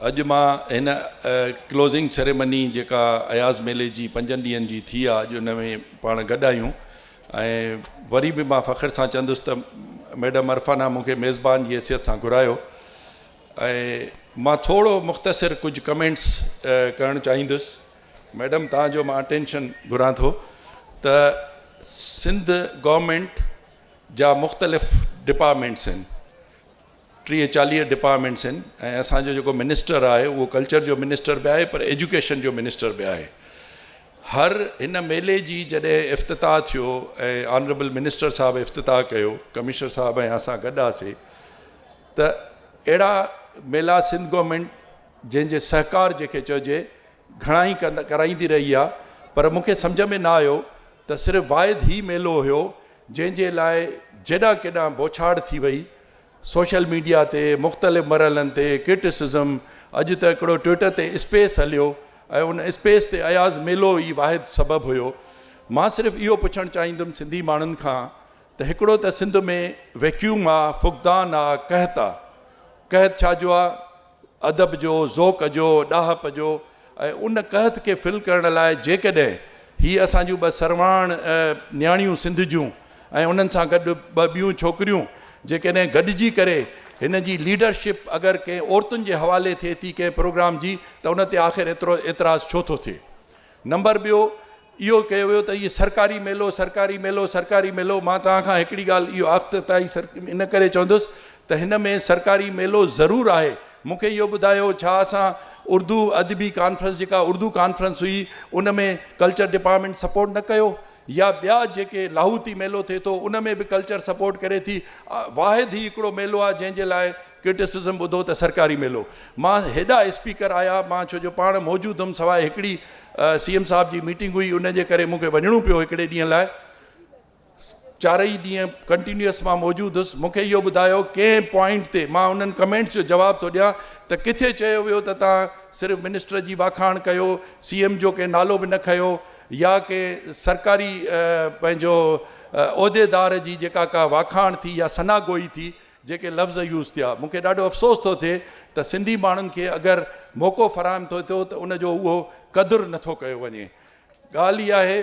اڄ مان هن ڪلوزنگ سيريمني جيڪا اياز ميلي جي پنجن ڏينهن جي ٿي آ اڄ ان ۾ پاڻ گڏ آهيون ۽ وري به مان فخر سان چوندس ته ميڊم عرفانه مون کي ميزبان جي حيثيت سان گهرايو ۽ مان ٿورو مختصر ڪجهه ڪمينٽس ڪرڻ چاهيندس ميڊم توهان جو مان اٽينشن گهران ٿو ته سنڌ گورنمينٽ جا مختلف ڊپارٽمينٽس آهن 30 40 ڊپارٽمينٽس آهن ۽ اسان جو جيڪو منسٽر آهي اهو ڪلچر جو منسٽر به آهي پر ايجوڪيشن جو منسٽر به آهي. هر هن ميلي جي جڏهن افتتاح ٿيو ۽ آنريبل منسٽر صاحب افتتاح ڪيو، ڪمشنر صاحب ۽ اسان گڏ هئاسي ته اهڙا ميلا سنڌ گورنمينٽ جنهن جي سهڪار جنهن کي چئجي گهڻا ئي ڪرائيندي رهي آهي پر مون کي سمجهه ۾ نه آيو ته صرف واحد هي ميلو هيو جنهن جي لاء جيڏانهن ڪيڏانهن بوڇاڙ ٿي وئي سوشل ميڊيا تي مختلف مرحلن تي ڪرٽسزم، اڄ ته هڪڙو ٽوئٽر تي اسپيس هليو ۽ ان اسپيس تي اياز ميلو ئي واحد سبب هيو. مان صرف اهو پڇڻ چاهيندم سنڌي ماڻهن کان ته هڪڙو ته سنڌ ۾ ويڪيوم آ، فقدان آ، قحط آ. قحط ڇا جو آ؟ ادب جو، ذوق جو، ڏاهپ جو ۽ ان قحط کي فل ڪرڻ لاء جيڪڏهن هي اسان جون ٻه سرواڻ نياڻيون سنڌ جون ۽ انهن سان گڏ ٻه ٻيون ڇوڪريون جيڪڏهن گڏجي ڪري هن جي ليڊرشپ اگر ڪنهن عورتن جي حوالي ٿئي ٿي ڪنهن پروگرام جي ته ان تي آخر ايترو اعتراض ڇو ٿو ٿئي؟ نمبر ٻيو اهو ڪيو ويو ته هي سرڪاري ميلو سرڪاري ميلو سرڪاري ميلو مان توهان کان هڪڙي ڳالهه اهو اختتاحي سر ان ڪري چوندس ته هن ۾ سرڪاري ميلو ضرور آهي مون کي اهو ٻڌايو ڇا اسان اردو ادبي ڪانفرنس جيڪا اردو ڪانفرنس هئي ان ۾ ڪلچر ڊپارٽمينٽ سپورٽ نه ڪيو يا ٻيا جيڪي لاهوتي ميلو ٿئي ٿو ان ۾ به ڪلچر سپورٽ ڪري ٿي واحد هي هڪڙو ميلو آهي جنهن جي لاء ڪرٽسزم ٻڌو ته سرڪاري ميلو مان هيڏا اسپيڪر آيا مان ڇو جو پاڻ موجود هيم سواء هڪڙي سي ايم صاحب جي ميٽنگ هئي ان جي ڪري مون کي وڃڻو پيو هڪڙي ڏينهن لاء چارئي ڏينهن ڪنٽينيوس مان موجود هيس مون کي اهو ٻڌايو ڪنهن پوائنٽ تي مان انهن ڪمينٽس جو جواب ٿو ڏيان ته ڪٿي چيو ويو ته توهان صرف منسٽر جي واکاڻ ڪيو سي ايم جو ڪنهن نالو به نه کنيو يا ڪنهن سرڪاري پنهنجو عهديدار جي جيڪا ڪا واکاڻ ٿي يا ثنا گوئي ٿي جيڪي لفظ يوز ٿيا مون کي ڏاڍو افسوس ٿو ٿئي ته سنڌي ماڻهن کي اگر موقعو فراهم ٿئي ٿو ته ان جو اهو قدر نٿو ڪيو وڃي ڳالهه اها آهي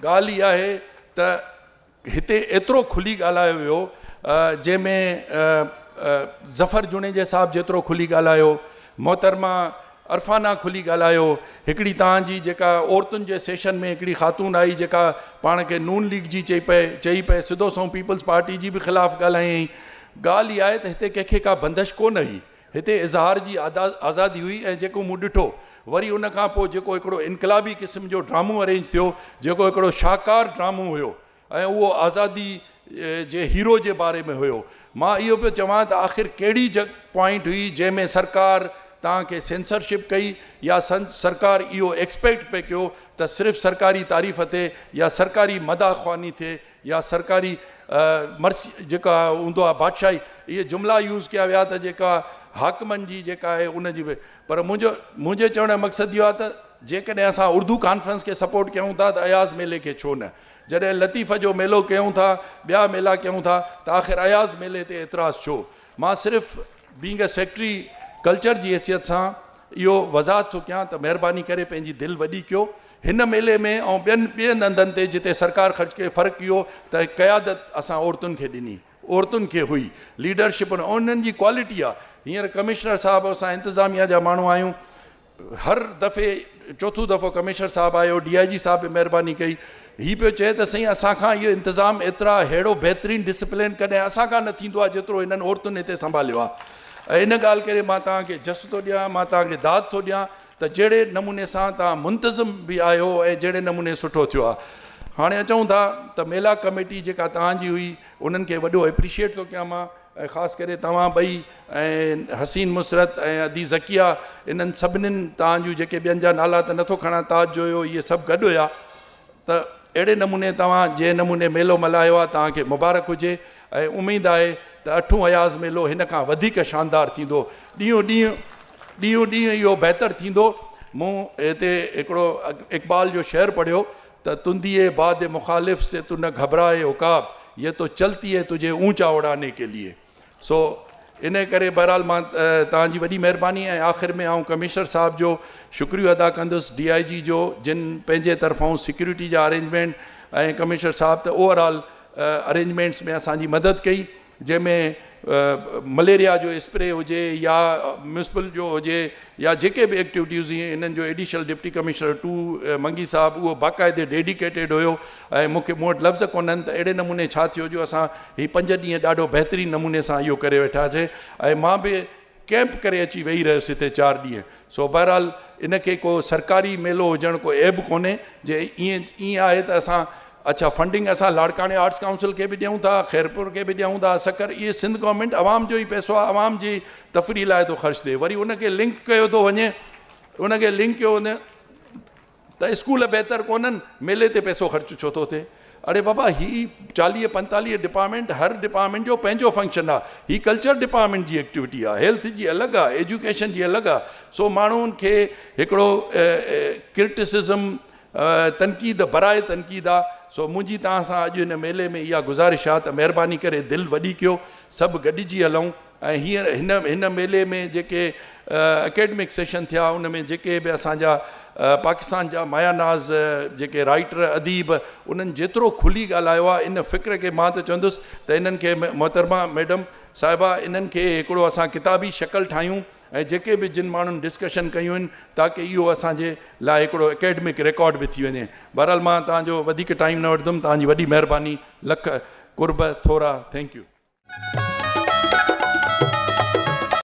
ڳالهه اها آهي ته هتي ايترو کلي ڳالهايو ويو جنهن ۾ ظفر جوڻيجي صاحب جيترو کلي ڳالهايو محترمه عرفانه کلي ڳالهايو هڪڙي توهان جي جيڪا عورتن جي سيشن ۾ هڪڙي خاتون آئي جيڪا پاڻ کي نون ليگ جي چئي پئي چئي پئي سڌو سنئون پيپلز پارٽي جي به خلاف ڳالهايائين ڳالهه اها آهي ته هتي ڪنهن کي ڪا بندش ڪو نه هئي هتي اظهار جي آزادي هئي ۽ جيڪو مون ڏٺو وري ان کان پوء جيڪو هڪڙو انقلابي قسم جو ڊرامو ارينج ٿيو جيڪو هڪڙو شاهڪار ڊرامو هيو ۽ اهو آزادي جي هيرو جي باري ۾ هيو. مان اهو پيو چوان ته آخر ڪهڙي جڳ پوائنٽ هئي جنهن ۾ سرڪار توهان کي سينسرشپ ڪئي يا سرڪار اهو ايڪسپيڪٽ پئي ڪيو ته صرف سرڪاري تعريف ٿئي يا سرڪاري مداح خواني ٿئي يا سرڪاري مرثي جيڪا هوندو آهي بادشاهي اهي جملا يوز ڪيا ويا ته جيڪا حاڪمن جي جيڪا آهي ان جي پر منهنجو منهنجي چوڻ جو مقصد اهو آهي ته جيڪڏهن اسان اردو ڪانفرنس کي سپورٽ ڪيون ٿا ته اياز ميلي کي ڇو نه جڏهن لطيف جو ميلو ڪيون ٿا، ٻيا ميلا ڪيون ٿا ته آخر اياز ميلي تي اعتراض ڇو؟ مان صرف بينگ اي سيڪريٽري ڪلچر جي حيثيت سان اهو وضاحت ٿو ڪيان ته مهرباني ڪري پنهنجي دل وڏي ڪيو. هن ميلي ۾ ۽ ٻين ٻين هنڌن تي جتي سرڪار خرچ ڪئي فرق اهو ته قيادت اسان عورتن کي ڏني، عورتن کي هئي ليڊرشپ انهن جي ڪوالٽي آهي. هينئر ڪمشنر صاحب اسان انتظاميا جا ماڻهو آهيون، هر دفعي چوٿون دفعو ڪمشنر صاحب آيو ڊي I جي صاحب به مهرباني ڪئي هي پيو چئي ته سائين اسان کان اهو انتظام ايترا ههڙو بهترين ڊسپلين ڪڏهن اسان کان نه ٿيندو آهي جيترو هنن عورتن هتي سنڀاليو آهي ۽ ان ڳالهه ڪري مان توهان کي جس ٿو ڏيان مان توهان کي داد ٿو ڏيان ته جهڙي نموني سان توهان منتظم به آهيو ۽ جهڙي نموني سٺو ٿيو آهي هاڻي اچون ٿا ته ميلا ڪميٽي جيڪا توهان جي هئي انهن کي وڏو اپريشيئيٽ ٿو ڪيان مان ۽ خاص ڪري توهان ٻئي ۽ حسين مسرت ۽ ادي ذڪيه انهن سڀنين توهان جون جيڪي ٻين جا نالا ته نٿو کڻان تاج جويو اهي سڀ گڏ هيا ته اهڙي نموني توهان جنهن نموني ميلو ملهايو آهي توهان کي مبارڪ هجي ۽ اميد آهي ته اٺون اياز ميلو هن کان وڌيڪ شاندار ٿيندو ڏينهون ڏينهن ڏينهون ڏينهن اهو بهتر ٿيندو مون هتي هڪڙو اقبال جو شعر پڙهيو ته تنديء باد مخالف سي تو نه گهبرائي عقاب، يه تو چلتي هي تجهي اونچا اڙاني ڪي ليي. سو ان ڪري بهرحال مان توهان جي وڏي مهرباني ۽ آخر ۾ آئون ڪمشنر صاحب جو شڪريو ادا ڪندس ڊي I جي جو جن پنهنجي طرفان سيڪيورٽي جا ارينجمينٽ ۽ ڪمشنر صاحب ته اوور آل ارينجمينٽس ۾ اسان جي مدد ڪئي جنهن ۾ مليريا جو اسپري هجي يا ميونسپل جو هجي يا جيڪي به ايڪٽيوٽيز هيون انهن جو additional deputy commissioner two Mangi صاحب اهو باقاعدي ڊيڊيڪيٽيڊ هيو ۽ مون کي مون وٽ لفظ ڪونهن ته اهڙي نموني ڇا ٿيو جو اسان هي پنج ڏينهن ڏاڍو بهترين نموني سان اهو ڪري ويٺاسي ۽ مان به ڪئمپ ڪري اچي ويهي رهيس هتي چار ڏينهن سو بهرحال ان کي ڪو سرڪاري ميلو هجڻ ڪو عيب ڪونهي جي ائين ائين آهي ته اسان اڇا فنڊنگ اسان لاڙڪاڻي آرٽس ڪائونسل کي به ڏيون ٿا خيرپور کي به ڏيون ٿا سکر اهي سنڌ گورنمينٽ عوام جو ئي پئسو آهي عوام جي تفريح لاء ٿو خرچ ٿئي وري ان کي لنڪ ڪيو ٿو وڃي ان کي لنڪ ڪيو وڃي ته اسڪول بهتر ڪونهن ميلي تي پئسو خرچ ڇو ٿو ٿئي اڙي بابا هي 40 45 ڊپارٽمينٽ هر ڊپارٽمينٽ جو پنهنجو فنڪشن آ هي ڪلچر ڊپارٽمينٽ جي ايڪٽيوٽي آ هيلٿ جي الڳ آ ايجوڪيشن جي الڳ آ سو ماڻهن کي هڪڙو ڪرٽسزم تنقيد براء تنقيد آ سو منهنجي توهان سان اڄ هن ميلي ۾ اها گذارش آ ته مهرباني ڪري دل وڏي ڪيو سڀ گڏجي هلون ۽ هينئر هن هن ميلي ۾ جيڪي اڪيڊمڪ سيشن ٿيا ان ۾ جيڪي به اسان جا پاڪستان جا مايا ناز جيڪي رائيٽر اديب انهن جيترو کلي ڳالهايو آهي ان فڪر کي مان ته چوندس ته انهن کي محترمه ميڊم صاحبه انهن کي هڪڙو اسان ڪتابي شڪل ٺاهيون ۽ جيڪي به جن ماڻهن ڊسڪشن ڪيون آهن تاڪه اهو اسان جي لاء هڪڙو اڪيڊمڪ ريڪارڊ به ٿي وڃي بهرحال مان توهان جو وڌيڪ ٽائيم نه وٺندم توهان جي وڏي مهرباني لک قرب ٿورا thank you.